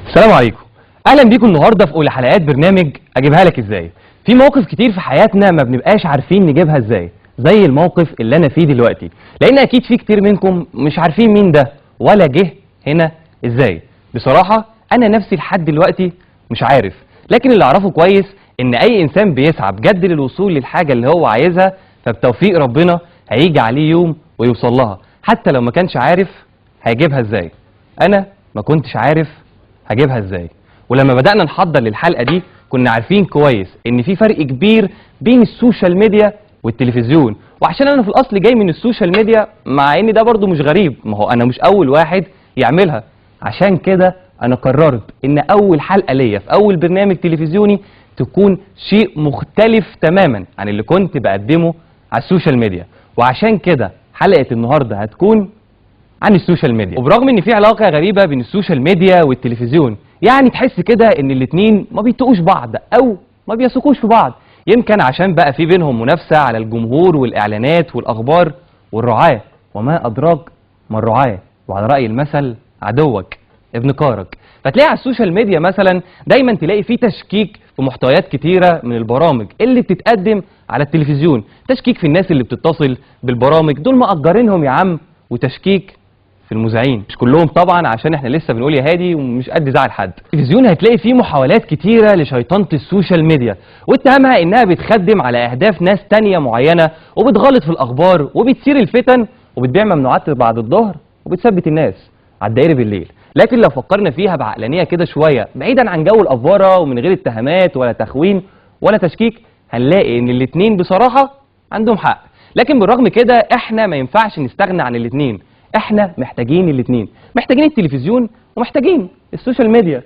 السلام عليكم، اهلا بيكم النهارده في اولى حلقات برنامج اجيبها لك ازاي. في مواقف كتير في حياتنا ما بنبقاش عارفين نجيبها ازاي، زي الموقف اللي انا فيه دلوقتي، لان اكيد في كتير منكم مش عارفين مين ده ولا جه هنا ازاي. بصراحة انا نفسي لحد دلوقتي مش عارف، لكن اللي اعرفه كويس ان اي انسان بيسعى بجد للوصول للحاجة اللي هو عايزها، فبتوفيق ربنا هيجي عليه يوم ويوصل لها، حتى لو ما كانش عارف هيجيبها ازاي. انا ما كنتش عارف هجيبها ازاي، ولما بدأنا نحضر للحلقة دي كنا عارفين كويس ان في فرق كبير بين ال social media والتلفزيون، وعشان انا في الاصل جاي من ال social media، مع ان ده برضو مش غريب، ما هو انا مش اول واحد يعملها. عشان كده انا قررت ان اول حلقة ليا في اول برنامج تلفزيوني تكون شيء مختلف تماما عن اللي كنت بقدمه على ال social media، وعشان كده حلقة النهاردة هتكون عن ال social media. وبرغم ان في علاقة غريبة بين ال social media والتلفزيون، يعني تحس كده ان الاتنين ما بيطقوش بعض او ما بيثقوش في بعض، يمكن عشان بقى في بينهم منافسه على الجمهور والاعلانات والاخبار والرعاه، وما ادراك ما الرعاة، وعلى راي المثل عدوك ابن كارك. فتلاقي على ال social media مثلا دايما تلاقي في تشكيك في محتويات كتيرة من البرامج اللي بتتقدم على التلفزيون، تشكيك في الناس اللي بتتصل بالبرامج دول مأجرينهم يا عم، وتشكيك في المذيعين، مش كلهم طبعا عشان احنا لسه بنقول يا هادي ومش قد زعل حد. التلفزيون هتلاقي فيه محاولات كتيرة لشيطنه ال social media واتهامها انها بتخدم على اهداف ناس تانية معينة، وبتغلط في الاخبار وبتثير الفتن وبتبيع ممنوعات بعد الظهر وبتثبت الناس على الدائري بالليل. لكن لو فكرنا فيها بعقلانيه كده شوية، بعيدا عن جو الافوره ومن غير اتهامات ولا تخوين ولا تشكيك، هنلاقي ان الاتنين بصراحة عندهم حق. لكن بالرغم كده احنا ما ينفعش نستغنى عن الاتنين، احنا محتاجين الاتنين، محتاجين التلفزيون ومحتاجين ال social media.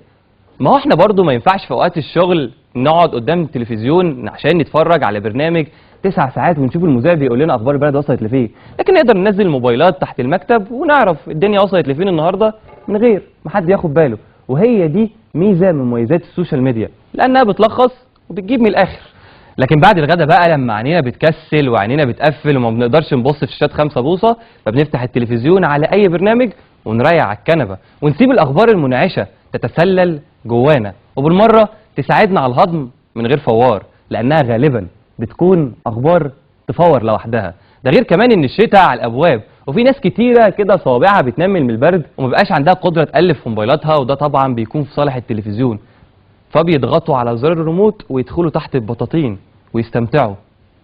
ما هو احنا برضو ما ينفعش في اوقات الشغل نقعد قدام التلفزيون عشان نتفرج على برنامج 9 ساعات ونشوف المذيع بيقول لنا اخبار البلد وصلت لفين، لكن نقدر ننزل الموبايلات تحت المكتب ونعرف الدنيا وصلت لفين النهارده من غير ما حد ياخد باله. وهي دي ميزة من مميزات ال social media، لانها بتلخص وبتجيب من الاخر. لكن بعد الغدا بقى لما عينينا بتكسل وعينينا بتقفل وما بنقدرش نبص في شاشات 5 بوصه، فبنفتح التلفزيون على اي برنامج ونريح على الكنبة ونسيب الاخبار المنعشه تتسلل جوانا، وبالمره تساعدنا على الهضم من غير فوار، لانها غالبا بتكون اخبار تفور لوحدها. ده غير كمان ان الشتاء على الابواب، وفي ناس كتيرة كده صوابعها بتنمل من البرد ومبقاش عندها قدره تقلب في موبايلاتها، وده طبعا بيكون في صالح التلفزيون، فبيضغطوا على زر الريموت ويدخلوا تحت البطاطين ويستمتعوا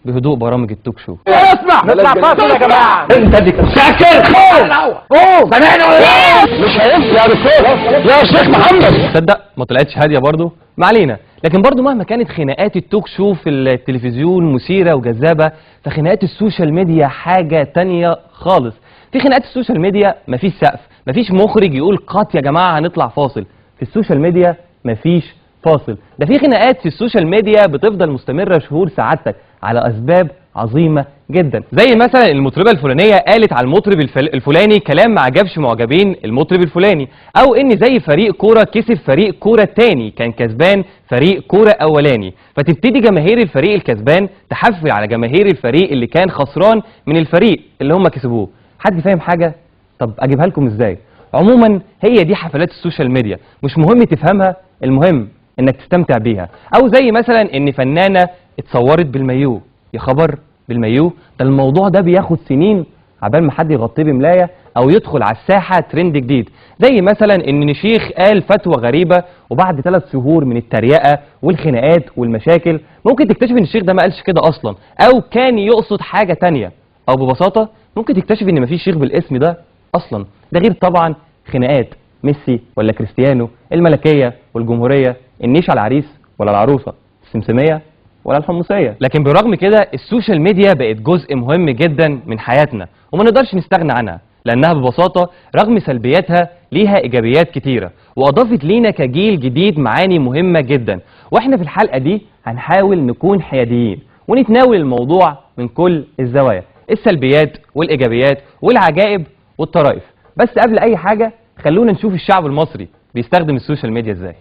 بهدوء برامج التوك شو. اسمع، نطلع فاصل يا جماعة. انت دي ساكر، قوم سامعني ولا لا؟ مش هينفع يا دكتور يا شيخ محمد. تصدق ما طلعتش هادية برضو، ما علينا. لكن برضو مهما كانت خناقات ال talk show في التلفزيون مثيرة وجذابه، فخناقات ال social media حاجة تانية خالص. في خناقات ال social media مفيش سقف، مفيش مخرج يقول cut يا جماعة هنطلع فاصل. في ال social media مفيش فاصل. ده في خناقات في ال social media بتفضل مستمرة شهور سعادتك على اسباب عظيمة جدا، زي مثلا المطربه الفلانية قالت على المطرب الفلاني كلام ما عجبش معجبين المطرب الفلاني، او ان زي فريق كورة كسب فريق كورة تاني كان كسبان فريق كورة اولاني، فتبتدي جماهير الفريق الكسبان تحفل على جماهير الفريق اللي كان خسران من الفريق اللي هم كسبوه. حد فاهم حاجة؟ طب اجيبها لكم ازاي؟ عموما هي دي حفلات ال social media، مش مهم تفهمها، المهم انك تستمتع بيها. او زي مثلا ان فنانة اتصورت بالمايو، يا خبر بالمايو، ده الموضوع ده بياخد سنين عبال ما حد يغطيه بملايه او يدخل على الساحة ترند جديد. زي مثلا ان شيخ قال فتوى غريبة، وبعد 3 شهور من التريقه والخناقات والمشاكل ممكن تكتشف ان الشيخ ده ما قالش كده اصلا، او كان يقصد حاجة تانية، او ببساطة ممكن تكتشف ان مفيش شيخ بالاسم ده اصلا. ده غير طبعا خناقات ميسي ولا كريستيانو، الملكية والجمهوريه، النيش على العريس ولا العروسة، السمسميه ولا الحمصية. لكن بالرغم كده ال social media بقت جزء مهم جدا من حياتنا وما نقدرش نستغنى عنها، لانها ببساطة رغم سلبياتها ليها ايجابيات كتيرة، واضافت لينا كجيل جديد معاني مهمة جدا. واحنا في الحلقة دي هنحاول نكون حياديين ونتناول الموضوع من كل الزوايا، السلبيات والايجابيات والعجائب والطرائف. بس قبل اي حاجة خلونا نشوف الشعب المصري بيستخدم ال social media ازاي.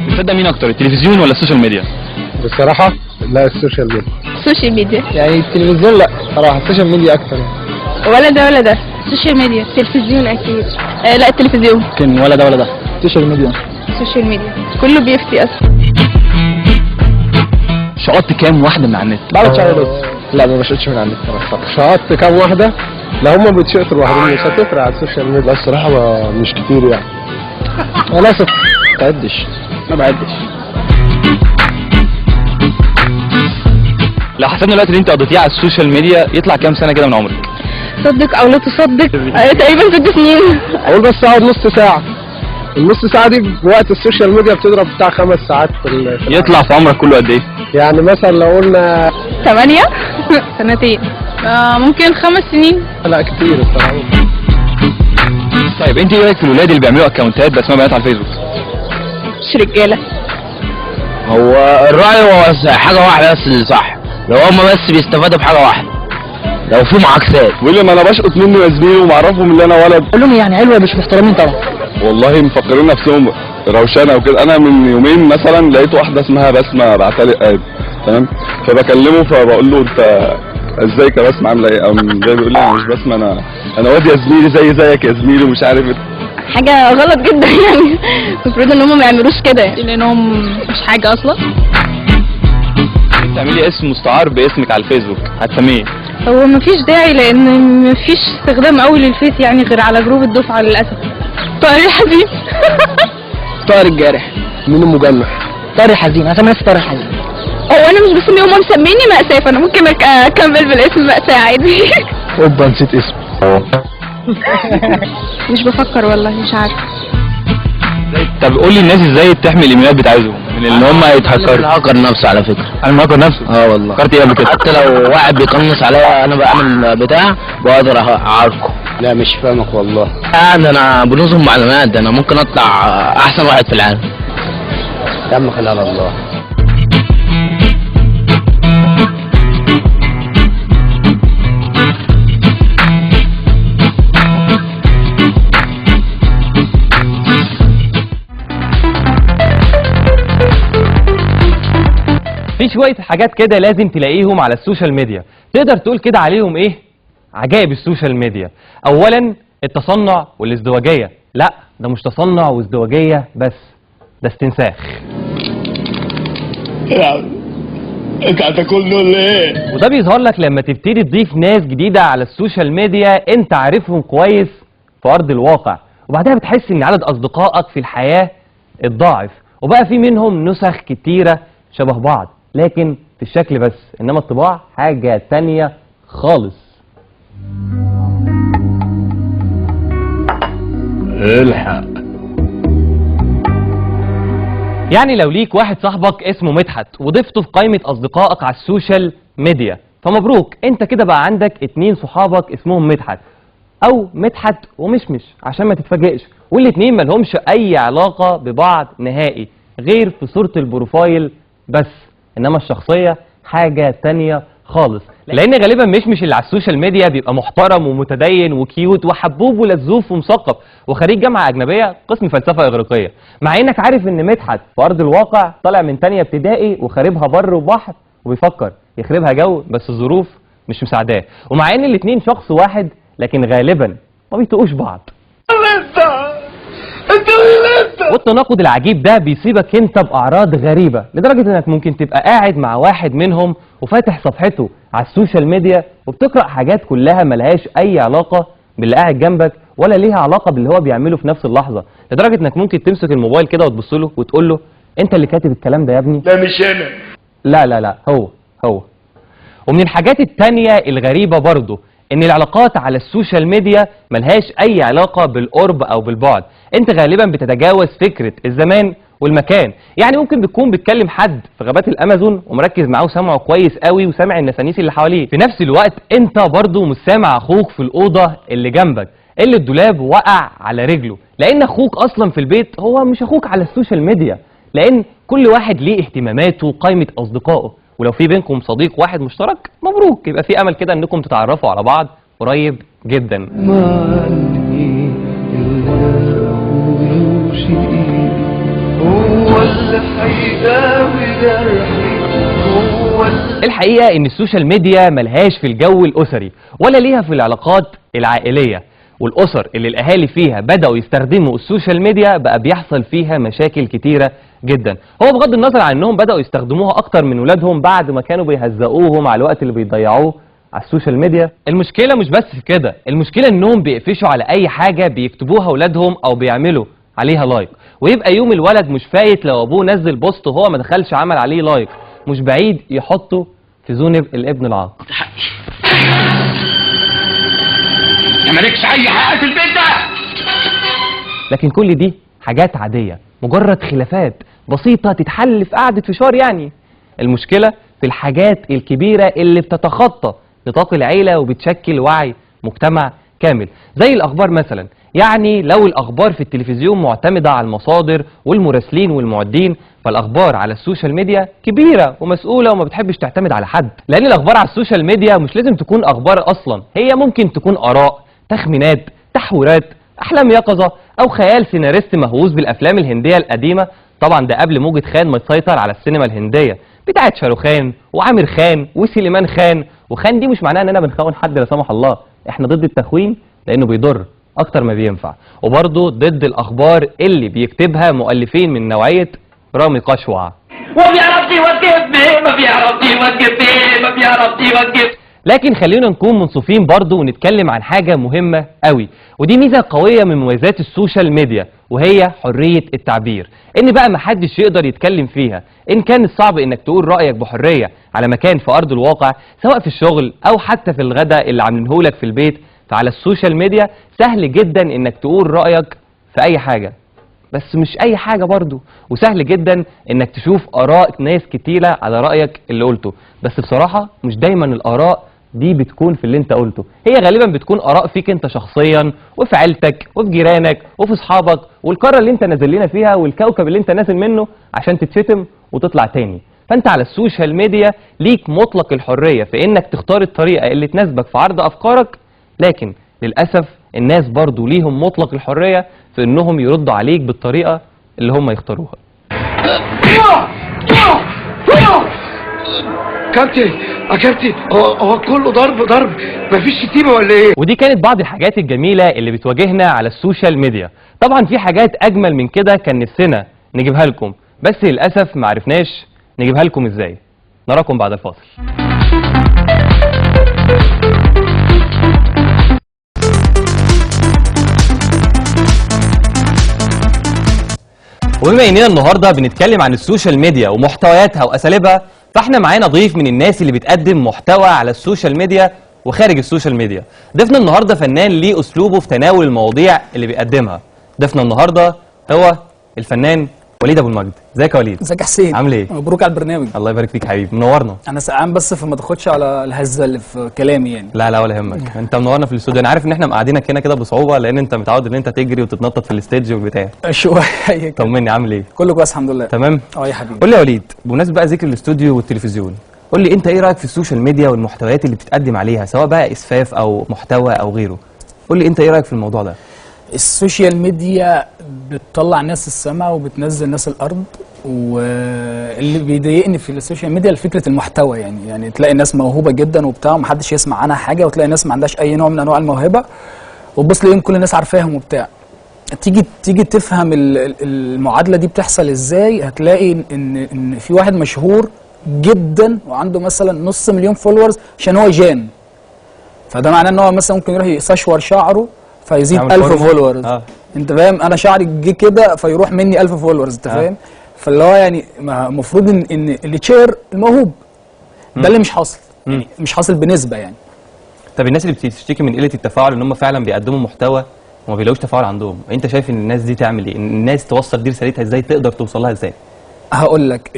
بتصدق مين اكتر، التلفزيون ولا ال social media؟ بصراحة لا، ال social media. ال social media. يعني التلفزيون لا صراحة، ال social media اكتر يعني. ولا ده ولا ده. ال social media. التلفزيون اكيد. لا التلفزيون. ممكن ولا ده ولا ده. ال social media. ال social media كله بيفتي اصلا. شقطت كام واحدة من على النت؟ بعمل شعر بس. لا ما بشقطش من على النت انا. شقطت كام واحدة؟ لا هما بيتشقطوا لوحدهم، مش هتفرق على ال social media. لا الصراحة مش كتير يعني. انا اسف. ما بعدش. ما بعدش. لو حسبنا الوقت اللي انت قضيتيه على ال social media يطلع كام سنة كده من عمرك؟ صدق او لا تصدق، تقريبا 6 سنين. اقول بس اقعد نص ساعة، النص ساعة دي بوقت ال social media بتضرب بتاع 5 ساعات في يطلع في عمرك كله قد ايه؟ يعني مثلا لو قلنا 8 سنتين، ممكن 5 سنين. لا كتير الصراحة. طيب انت ايه رايك في الولاد اللي بيعملوا اكونتات باسماء بنات على الفيسبوك؟ مش رجاله. هو الرأي هو حاجة واحدة بس اللي صح، لو هما بس بيستفادوا بحاجة واحدة، لو في معاكسات. واللي ما انا بشقط منه يا زميلي ومعرفهم اللي انا ولد. قول لهم يعني حلوة، مش محترمين طبعا. والله مفكرين نفسهم روشانه وكده. انا من يومين مثلا لقيت واحدة اسمها بسمه بعتلي add، تمام، فبكلمة فبقول له انت ازيك يا بسمه عامله ايه؟ قام جاي بيقول لي انا مش بسمه، انا واد يا زميلي زي زيك يا زميلي ومش عارف ايه. حاجة غلط جدا يعني، المفروض ان هم ما يعملوش كده يعني، لانهم مش حاجة اصلا. تعملي اسم مستعار باسمك على الفيسبوك هتسميه؟ هو مفيش داعي، لان مفيش استخدام قوي للفيس يعني غير على group الدفعة للاسف. طارق الحزين. طارق الجارح. مين المجنح؟ طارق حزين، انا نفسي طارق حزين. هو انا مش بسميه، هما مسميني مأساة، فانا ممكن اكمل بالاسم مأساة عادي. اوبا نسيت اسمه. مش بفكر والله، مش عارفه. طب قول لي الناس ازاي بتحمي الايميلات بتاعتهم من ان هم يتهكروا؟ الهاكر نفسه على فكرة. انا الهاكر نفسه؟ اه والله. فكرت ايه قبل كده؟ حتى لو واحد بيقنص عليا انا بعمل بتاع بقدر اعاركه. لا مش فاهمك والله. ده انا بنظم معلومات، ده انا ممكن اطلع احسن واحد في العالم. يا عم خليها على الله. في شوية حاجات كده لازم تلاقيهم على ال social media، تقدر تقول كده عليهم ايه؟ عجائب ال social media. اولا التصنع والازدواجية. لا ده مش تصنع وازدواجية بس، ده استنساخ. انت هتاكلني ولا ايه؟ وده بيظهر لك لما تبتدي تضيف ناس جديدة على ال social media انت عارفهم كويس في ارض الواقع، وبعدها بتحس ان عدد اصدقائك في الحياة اتضاعف، وبقى في منهم نسخ كتيرة شبه بعض لكن في الشكل بس، انما الطباع حاجة تانية خالص. الحق. يعني لو ليك واحد صاحبك اسمه مدحت وضفته في قائمة أصدقائك على ال social media، فمبروك، انت كده بقى عندك 2 صحابك اسمهم مدحت أو مدحت ومشمش عشان ما تتفاجئش، والاتنين مالهمش أي علاقة ببعض نهائي غير في صورة ال profile بس، إنما الشخصية حاجة تانية خالص. لأن غالبا مشمش اللي على ال social media بيبقى محترم ومتدين و cute وحبوب ولزوف ومثقف وخريج جامعة أجنبية قسم فلسفة إغريقية، مع إنك عارف إن مدحت في أرض الواقع طالع من تانية ابتدائي وخاربها بر وبحر وبيفكر يخربها جو، بس الظروف مش مساعداه. ومع إن الاتنين شخص واحد لكن غالبا ما بيطيقوش بعض. والتناقض العجيب ده بيصيبك انت باعراض غريبة، لدرجة انك ممكن تبقى قاعد مع واحد منهم وفاتح صفحته على ال social media وبتقرا حاجات كلها ملهاش اي علاقة باللي قاعد جنبك ولا ليها علاقة باللي هو بيعمله في نفس اللحظة، لدرجة انك ممكن تمسك الموبايل كده وتبص له وتقول له انت اللي كاتب الكلام ده يا ابني؟ لا مش انا. لا لا لا، هو هو. ومن الحاجات التانية الغريبة برضو ان العلاقات على ال social media ملهاش اي علاقة بالقرب او بالبعد، انت غالبا بتتجاوز فكرة الزمان والمكان. يعني ممكن بتكون بتكلم حد في غابات الامازون ومركز معاه وسامعه كويس قوي وسامع النسانيس اللي حواليه، في نفس الوقت انت برضو مش سامع اخوك في الاوضة اللي جنبك اللي الدولاب وقع على رجله، لان اخوك اصلا في البيت هو مش اخوك على ال social media، لان كل واحد ليه اهتماماته وقائمة اصدقائه، ولو في بينكم صديق واحد مشترك مبروك، يبقى في امل كده انكم تتعرفوا على بعض قريب جدا. هو اللي هيداوي جرحي. الحقيقة ان ال social media ملهاش في الجو الاسري ولا ليها في العلاقات العائلية، والاسر اللي الاهالي فيها بداوا يستخدموا ال social media بقى بيحصل فيها مشاكل كتيرة جدا. هو بغض النظر عن انهم بداوا يستخدموها اكتر من ولادهم بعد ما كانوا بيهزقوهم على الوقت اللي بيضيعوه على ال social media. المشكلة مش بس في كده، المشكلة انهم بيقفشوا على اي حاجة بيكتبوها ولادهم او بيعملوا عليها like، ويبقى يوم الولد مش فايت لو ابوه نزل post وهو ما دخلش عمل عليه like، مش بعيد يحطه في ذنب الابن العاق. مالكش اي حق في البيت ده. لكن كل دي حاجات عادية، مجرد خلافات بسيطة تتحل في قعدة فشار يعني. المشكلة في الحاجات الكبيرة اللي بتتخطى نطاق العيلة وبتشكل وعي مجتمع كامل، زي الأخبار مثلا. يعني لو الأخبار في التلفزيون معتمدة على المصادر والمراسلين والمعدين، فالأخبار على ال social media كبيرة ومسؤولة وما بتحبش تعتمد على حد، لأن الأخبار على ال social media مش لازم تكون أخبار أصلا، هي ممكن تكون آراء، تخمينات، تحويرات، أحلام يقظة، أو خيال سيناريست مهووس بالأفلام الهندية القديمة. طبعا ده قبل موجة خان ما تسيطر على السينما الهندية بتاعت شاروخان وعامر خان وسليمان خان. وخان دي مش معناها اننا بنخون حد لا سمح الله، احنا ضد التخوين لانه بيضر اكتر ما بينفع، وبرضه ضد الاخبار اللي بيكتبها مؤلفين من نوعية رامي قشوع. وبيعرف يوقف ما بيعرف يوقف ما بيعرف يوقف. لكن خلينا نكون منصفين برضه ونتكلم عن حاجة مهمة قوي، ودي ميزة قوية من مميزات ال social media، وهي حرية التعبير، ان بقى محدش يقدر يتكلم فيها. ان كان الصعب انك تقول رأيك بحرية على مكان في ارض الواقع، سواء في الشغل او حتى في الغداء اللي عاملينهولك في البيت، فعلى ال social media سهل جدا انك تقول رأيك في اي حاجة، بس مش اي حاجة برضو، وسهل جدا انك تشوف اراء ناس كتيرة على رأيك اللي قلته، بس بصراحة مش دايما الاراء دي بتكون في اللي انت قلته، هي غالبا بتكون اراء فيك انت شخصيا وفي عيلتك وفي جيرانك وفي اصحابك والقاره اللي انت نازل لنا فيها والكوكب اللي انت نازل منه عشان تتشتم وتطلع تاني. فانت على ال social media ليك مطلق الحرية في انك تختار الطريقة اللي تناسبك في عرض افكارك، لكن للاسف الناس برضو ليهم مطلق الحرية في انهم يردوا عليك بالطريقة اللي هم يختاروها. كابتن يا كابتن، هو كله ضرب ضرب، مفيش شتيمه ولا ايه؟ ودي كانت بعض الحاجات الجميلة اللي بتواجهنا على ال social media. طبعا في حاجات اجمل من كده كان نفسنا نجيبها لكم، بس للاسف ما عرفناش نجيبها لكم ازاي. نراكم بعد الفاصل. وبما اننا النهارده بنتكلم عن ال social media ومحتوياتها واساليبها، فاحنا معانا ضيف من الناس اللي بتقدم محتوى على ال social media وخارج ال social media. ضيفنا النهارده فنان ليه اسلوبه في تناول المواضيع اللي بيقدمها. ضيفنا النهارده هو الفنان وليد ابو المجد. ازيك يا وليد؟ ازيك يا حسين؟ عامل ايه؟ مبروك على البرنامج. الله يبارك فيك حبيبي، منورنا. انا سقعان بس فما تاخدش على الهزة اللي في كلامي يعني. لا لا ولا يهمك، انت منورنا في الاستوديو. انا عارف ان احنا مقعدينك هنا كده بصعوبة لان انت متعود ان انت تجري وتتنطط في ال stage والبتاع. شوية. طمني، عامل ايه؟ كله كويس الحمد لله. تمام؟ اه يا حبيبي. قول لي يا وليد، بمناسبة بقى ذكر الاستوديو والتلفزيون، قول لي انت ايه رايك في ال social media والمحتويات اللي بتتقدم عليها، سواء بقى اسفاف او محتوى او غيره؟ قول لي انت ايه رايك في الموضوع ده؟ ال social media بتطلع ناس السما وبتنزل ناس الارض، واللي بيضايقني في ال social media فكرة المحتوى. يعني تلاقي ناس موهوبه جدا وبتاع ومحدش يسمع عنها حاجة، وتلاقي ناس ما عندهاش اي نوع من انواع الموهبة وتبص تلاقيهم كل الناس عارفاهم وبتاع. تيجي تفهم المعادلة دي بتحصل ازاي، هتلاقي ان في واحد مشهور جدا وعنده مثلا 500,000 followers عشان هو جان، فده معناه ان هو مثلا ممكن يروح يسشور شعره فيزيد 1000 followers. انت فاهم؟ انا شعري جه كده فيروح مني 1000 followers، انت فاهم؟ فاللي هو يعني المفروض ان اللي تشير الموهوب ده اللي مش حاصل، يعني مش حاصل بنسبة يعني. طب الناس اللي بتشتكي من قلة التفاعل ان هم فعلا بيقدموا محتوى وما بيلاقوش تفاعل عندهم، انت شايف ان الناس دي تعمل ايه؟ الناس توصل دي رسالتها ازاي؟ تقدر توصل لها ازاي؟ هقول لك،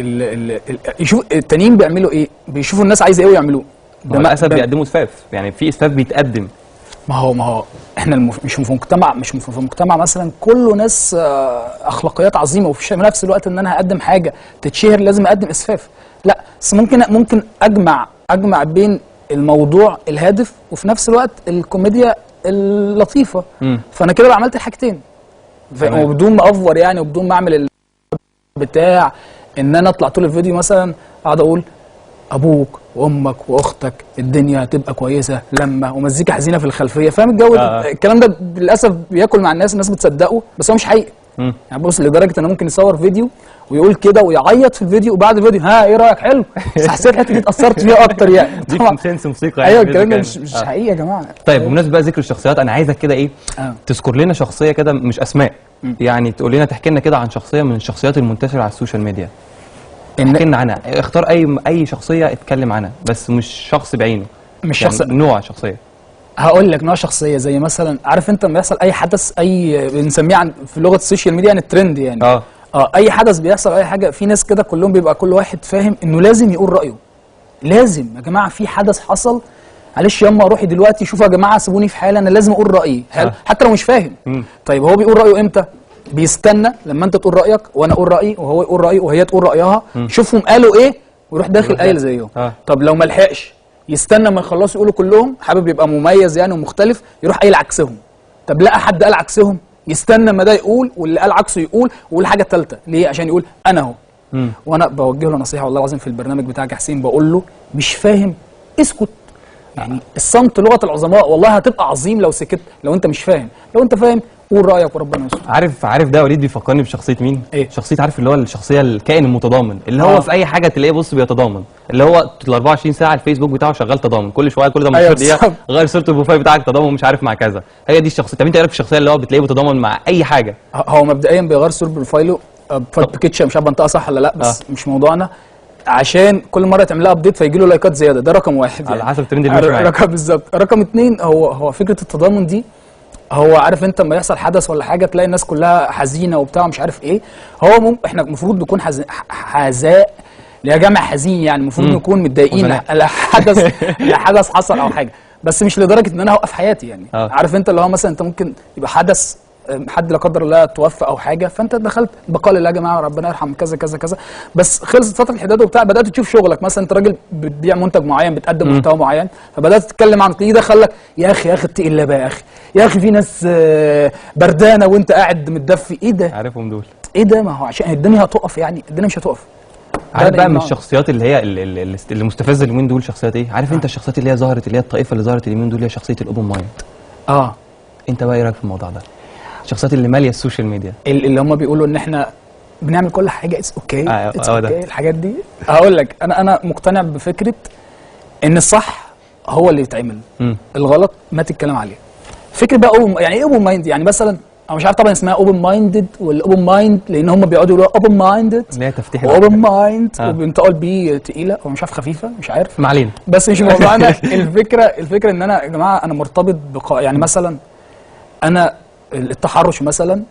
يشوف التانيين بيعملوا ايه، بيشوفوا الناس عايزه ايه ويعملوه. ده للاسف بيقدموا اسفاف، يعني في اسفاف بيتقدم. ما هو احنا مش في مجتمع، مش في مجتمع مثلا كله ناس اخلاقيات عظيمة، وفي نفس الوقت ان انا هقدم حاجة تتشهر لازم اقدم اسفاف. لا، بس ممكن اجمع بين الموضوع الهادف وفي نفس الوقت الكوميديا اللطيفة. فانا كده بقى عملت الحاجتين، وبدون ما افور يعني، وبدون ما اعمل بتاع ان انا اطلع طول الفيديو مثلا اقعد اقول ابوك وامك واختك الدنيا هتبقى كويسة لما، ومزيكا حزينة في الخلفية، فاهم الجو ده؟ الكلام ده للاسف بياكل مع الناس، الناس بتصدقه بس هو مش حقيقي. يعني بص لدرجة انه ممكن يصور فيديو ويقول كده ويعيط في الفيديو، وبعد الفيديو ها ايه رايك حلو، بس حسيت الحتة دي اتاثرت فيها اكتر يعني. دي sense موسيقى يعني. ايوه الكلام ده مش حقيقي يا جماعة. طيب بمناسبة بقى ذكر الشخصيات، انا عايزك كده ايه تذكر لنا شخصية كده، مش اسماء يعني، تقول لنا تحكي لنا كده عن شخصية من الشخصيات المنتشرة على ال social media. احكي لنا عنها، اختار اي شخصية اتكلم عنها، بس مش شخص بعينه، مش يعني شخص، نوع شخصية. هقول لك نوع شخصية زي مثلا، عارف انت لما يحصل اي حدث، اي بنسميه في لغة ال social media يعني الترند يعني، اي حدث بيحصل اي حاجة، في ناس كده كلهم بيبقى كل واحد فاهم انه لازم يقول رايه. لازم يا جماعة في حدث حصل، معلش يما روحي دلوقتي شوفوا يا جماعة سيبوني في حالي، انا لازم اقول رايي. حلو، حتى لو مش فاهم. طيب هو بيقول رايه امتى؟ بيستنى لما انت تقول رايك وانا اقول رايي وهو يقول رايه وهي تقول رايها، شوفهم قالوا ايه ويروح داخل قايل زيهم. طب لو ما لحقش يستنى ما يخلصوا يقولوا كلهم، حابب يبقى مميز يعني ومختلف، يروح قايل عكسهم. طب لقى حد قال عكسهم، يستنى ما ده يقول واللي قال عكسه يقول ويقول حاجة ثالثة، ليه؟ عشان يقول انا اهو. وانا بوجه له نصيحة والله العظيم في البرنامج بتاعك يا حسين، بقول له مش فاهم اسكت، يعني الصمت لغة العظماء، والله هتبقى عظيم لو سكت، لو انت مش فاهم. لو انت فاهم قول رايك وربنا يستر. عارف ده وليد بيفكرني بشخصية مين؟ ايه؟ شخصية، عارف اللي هو الشخصية الكائن المتضامن، اللي هو في اي حاجة تلاقيه بص بيتضامن، اللي هو ال 24 ساعة الفيسبوك بتاعه شغال تضامن، كل شوية كل 18 دقيقة غير صوره ال profile بتاعك تضامن مش عارف مع كذا. هي دي الشخصية. طب انت ايه رايك في الشخصية اللي هو بتلاقيه بيتضامن مع اي حاجة؟ هو مبدئيا بيغير صوره profile ه picture، مش عارف بنطقها صح ولا لا، بس مش موضوعنا، عشان كل مرة تعمل لها update فيجي له لايكات زيادة. ده رقم واحد يعني، على حسب الترند اللي ماشي معاك. رقم بالظبط. رقم اتنين، هو فكرة التضامن دي، هو عارف انت لما يحصل حدث ولا حاجة تلاقي الناس كلها حزينة وبتاع مش عارف ايه، هو احنا المفروض نكون حزاء يا جماعة، حزين يعني، المفروض نكون متضايقين لحدث لحدث حصل او حاجة، بس مش لدرجة ان انا هوقف حياتي يعني. عارف انت اللي هو مثلا انت ممكن يبقى حدث حد لا قدر الله توفى او حاجة، فانت دخلت بقال الله يا جماعة ربنا يرحم كذا كذا كذا، بس خلصت فترة الحداد وبتاع، بدات تشوف شغلك. مثلا انت راجل بتبيع منتج معين، بتقدم محتوى معين، فبدات تتكلم عنه، تلاقيه دخلك يا اخي يا اخي اتقي الله بقى يا اخي، يا اخي في ناس بردانه وانت قاعد متدفي، ايه ده؟ عارفهم دول، ايه ده؟ ما هو عشان الدنيا هتقف يعني، الدنيا مش هتقف. عارف بقى من الشخصيات اللي هي اللي مستفزة اليومين دول شخصيات ايه؟ عارف انت الشخصيات اللي هي ظهرت، اللي هي الطائفة اللي ظهرت اليومين دول، هي شخصية ال open mind. انت بقى ايه رايك في الموضوع ده؟ الشخصيات اللي ماليه ال social media، اللي هم بيقولوا ان احنا بنعمل كل حاجة it's okay، it's okay، الحاجات دي. هقول لك انا مقتنع بفكره ان الصح هو اللي يتعمل، الغلط ما تتكلم عليه. فكرة بقى open، يعني ايه open mind؟ يعني مثلا انا مش عارف طبعا اسمها open minded ولا open mind، لان هم بيقعدوا يقولوا open minded اللي هي تفتيح open mind، وبينطقوا ال B تقيلة او مش عارف خفيفة، مش عارف، ما علينا، بس مش موضوعنا. الفكرة ان انا يا جماعة انا مرتبط يعني مثلا انا التحرش مثلا،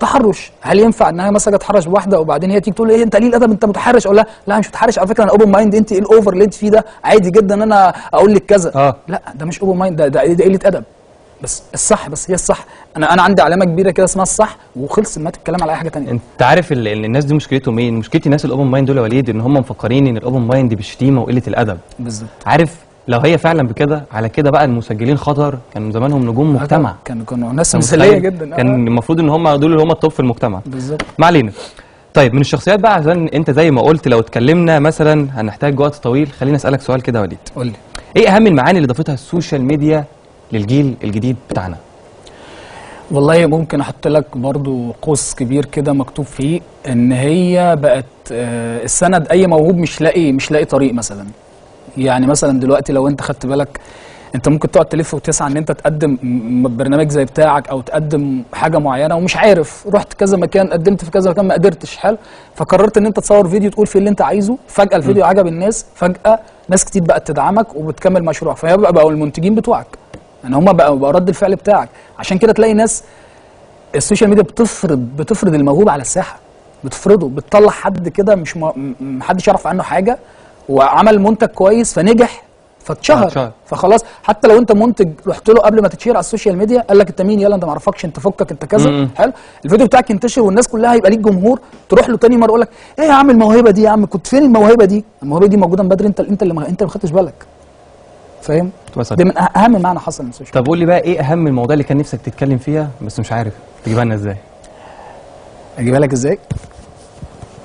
تحرش، هل ينفع انها مثلا اتحرش بواحدة وبعدين هي تيجي تقول ايه انت قليل ادب انت متحرش؟ اقول لها لا انا مش متحرش على فكرة، انا open mind، انت ايه ال over اللي انت فيه ده؟ عادي جدا ان انا اقول لك كذا. لا ده مش open mind، ده قلة ادب. بس الصح، بس هي الصح. انا عندي علامة كبيرة كده اسمها الصح، وخلص ما تتكلم على اي حاجة ثانية. انت عارف الناس دي مشكلتهم ايه؟ مشكلة الناس ال open mind دول يا وليد ان هم مفكرين ان ال open mind بالشتيمه وقلة الادب. بالظبط. عارف لو هي فعلا بكده، على كده بقى المسجلين خطر كانوا زمانهم نجوم مجتمع، كانوا ناس مثاليه جدا، كان المفروض ان هم دول اللي هم ال top في المجتمع. بالظبط. ما علينا. طيب من الشخصيات بقى، عشان انت زي ما قلت لو اتكلمنا مثلا هنحتاج وقت طويل، خليني اسالك سؤال كده يا وليد. قول لي. ايه اهم المعاني اللي ضافتها ال social media للجيل الجديد بتاعنا؟ والله ممكن احط لك برضو قوس كبير كده مكتوب فيه ان هي بقت السند اي موهوب مش لاقي طريق مثلا. يعني مثلا دلوقتي لو انت خدت بالك، انت ممكن تقعد تلف وتسعى ان انت تقدم برنامج زي بتاعك او تقدم حاجة معينة ومش عارف، رحت كذا مكان، قدمت في كذا مكان، ما قدرتش. حلو، فقررت ان انت تصور فيديو تقول فيه اللي انت عايزه، فجاة الفيديو عجب الناس، فجاة ناس كتير بقت تدعمك وبتكمل مشروعك، فهي بقوا المنتجين بتوعك، يعني هم بقوا رد الفعل بتاعك. عشان كده تلاقي ناس ال social media بتفرض الموهوب على الساحة، بتفرضه، بتطلع حد كده مش محدش يعرف عنه حاجة وعمل منتج كويس فنجح فاتشهر، فخلاص حتى لو انت منتج رحت له قبل ما تتشهر على ال social media قال لك انت مين، يلا انت ما اعرفكش، انت فكك، انت كذا. حلو، الفيديو بتاعك ينتشر والناس كلها هيبقى ليك جمهور، تروح له تاني مرة يقول لك ايه يا عم الموهبة دي يا عم، كنت فين الموهبة دي؟ الموهبة دي موجودة من بدري، انت اللي ما خدتش بالك. فاهم؟ ده من اهم معنى حصل من ال social. طب قول لي بقى ايه اهم المواضيع اللي كان نفسك تتكلم فيها بس مش عارف تجيبها لنا ازاي؟ اجيبها لك ازاي؟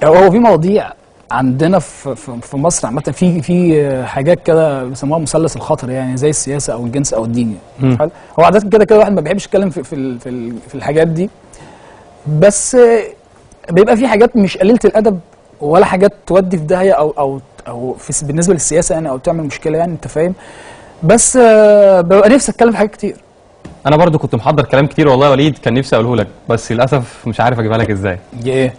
هو في مواضيع عندنا في مصر عامة في حاجات كده بيسموها مثلث الخطر، يعني زي السياسة او الجنس او الدين يعني. حلو، هو عادة كده كده الواحد ما بيحبش يتكلم في الحاجات دي، بس بيبقى في حاجات مش قليله الادب ولا حاجات تودي في داهية او او في بالنسبة للسياسة يعني، او تعمل مشكلة يعني، انت فاهم. بس ببقى نفسي اتكلم في حاجات كتير. انا برضو كنت محضر كلام كتير والله يا وليد، كان نفسي اقوله لك، بس للاسف مش عارف اجيبها لك ازاي. ايه؟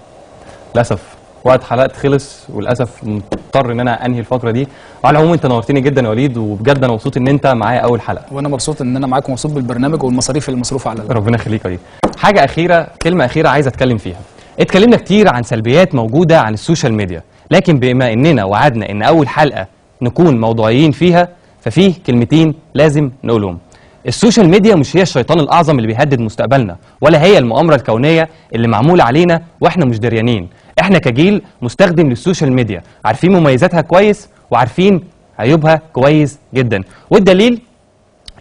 للاسف وقت حلقت خلص، وللاسف مضطر ان انا انهي الفقرة دي. وعلى العموم انت نورتني جدا يا وليد، وبجد انا مبسوط ان انت معايا اول حلقة. وانا مبسوط ان انا معاك، ومبسوط بالبرنامج والمصاريف اللي مصروفه على ربنا يخليك يا وليد. حاجة اخيرة، كلمة اخيرة عايز اتكلم فيها. اتكلمنا كتير عن سلبيات موجودة عن ال social media، لكن بما اننا وعدنا ان اول حلقة نكون موضوعيين فيها، ففيه كلمتين لازم نقولهم. ال social media مش هي الشيطان الاعظم اللي بيهدد مستقبلنا، ولا هي المؤامرة الكونية اللي معمولة علينا واحنا مش دريانين. احنا كجيل مستخدم لل social media عارفين مميزاتها كويس وعارفين عيوبها كويس جدا، والدليل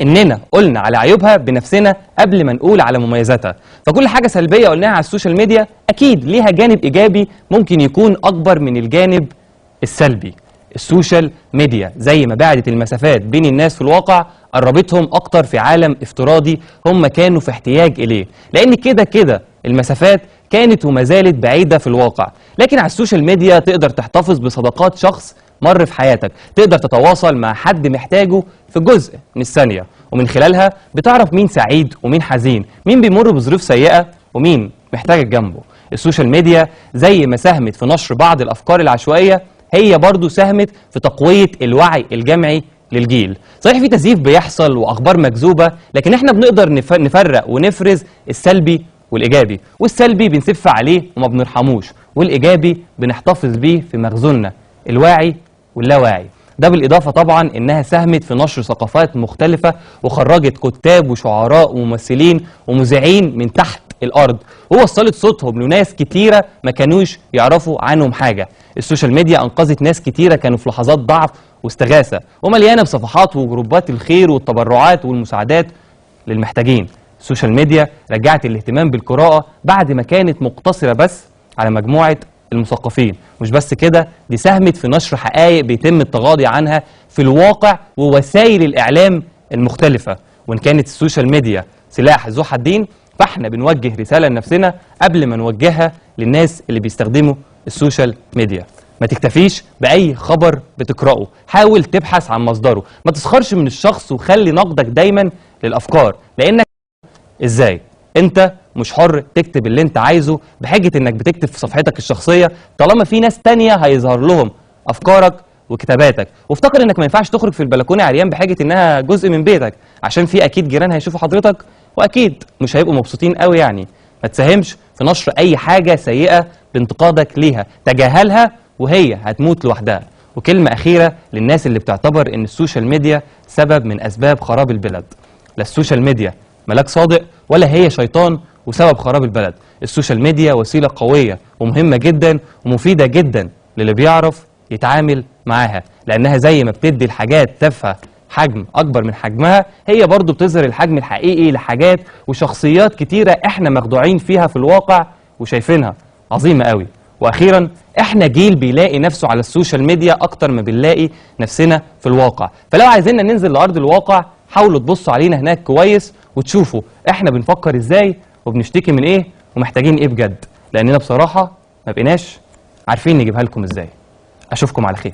اننا قلنا على عيوبها بنفسنا قبل ما نقول على مميزاتها. فكل حاجة سلبية قلناها على ال social media اكيد ليها جانب ايجابي ممكن يكون اكبر من الجانب السلبي. ال social media زي ما بعدت المسافات بين الناس في الواقع، قربتهم اكتر في عالم افتراضي هم كانوا في احتياج اليه، لان كده كده المسافات كانت وما زالت بعيدة في الواقع. لكن على ال social media تقدر تحتفظ بصداقات شخص مر في حياتك، تقدر تتواصل مع حد محتاجه في جزء من الثانية، ومن خلالها بتعرف مين سعيد ومين حزين، مين بيمر بظروف سيئة ومين محتاجك جنبه. ال social media زي ما ساهمت في نشر بعض الأفكار العشوائية، هي برضو ساهمت في تقوية الوعي الجمعي للجيل. صحيح في تزييف بيحصل وأخبار مكذوبة، لكن احنا بنقدر نفرق ونفرز السلبي والإيجابي، والسلبي بنسف عليه وما بنرحموش، والإيجابي بنحتفظ بيه في مخزوننا الواعي واللاواعي. ده بالإضافة طبعا إنها ساهمت في نشر ثقافات مختلفة، وخرجت كتاب وشعراء وممثلين ومذيعين من تحت الأرض، ووصلت صوتهم لناس كتيرة ما كانوش يعرفوا عنهم حاجة. ال social media أنقذت ناس كتيرة كانوا في لحظات ضعف واستغاثة، ومليانة بصفحات وجروبات الخير والتبرعات والمساعدات للمحتاجين. ال social media رجعت الاهتمام بالقراءة بعد ما كانت مقتصرة بس على مجموعة المثقفين. مش بس كده، دي ساهمت في نشر حقائق بيتم التغاضي عنها في الواقع ووسائل الإعلام المختلفة. وإن كانت ال social media سلاح ذو حدين، فاحنا بنوجه رسالة لنفسنا قبل ما نوجهها للناس اللي بيستخدموا ال social media. ما تكتفيش بأي خبر بتقرأه، حاول تبحث عن مصدره، ما تسخرش من الشخص، وخلي نقدك دايما للأفكار، لأنك إزاي انت مش حر تكتب اللي انت عايزه بحجة انك بتكتب في صفحتك الشخصية، طالما في ناس تانية هيظهر لهم افكارك وكتاباتك. وافتكر انك ما ينفعش تخرج في البلكونة عريان بحجة انها جزء من بيتك، عشان في اكيد جيران هيشوفوا حضرتك واكيد مش هيبقوا مبسوطين قوي يعني. ما تساهمش في نشر اي حاجة سيئة بانتقادك ليها، تجاهلها وهي هتموت لوحدها. وكلمة اخيرة للناس اللي بتعتبر ان ال social media سبب من اسباب خراب البلد، لا ال social media ملاك صادق ولا هي شيطان وسبب خراب البلد. ال social media وسيلة قوية ومهمة جدا ومفيدة جدا للي بيعرف يتعامل معاها، لأنها زي ما بتدي الحاجات تافهة حجم أكبر من حجمها، هي برضو بتظهر الحجم الحقيقي لحاجات وشخصيات كتيرة احنا مخدوعين فيها في الواقع وشايفينها عظيمة قوي. وأخيرا احنا جيل بيلاقي نفسه على ال social media أكتر ما بنلاقي نفسنا في الواقع، فلو عايزيننا ننزل لأرض الواقع حاولوا تبصوا علينا هناك كويس وتشوفوا احنا بنفكر ازاي وبنشتكي من ايه ومحتاجين ايه بجد، لاننا بصراحة ما بقيناش عارفين نجيبها لكم ازاي. اشوفكم على خير.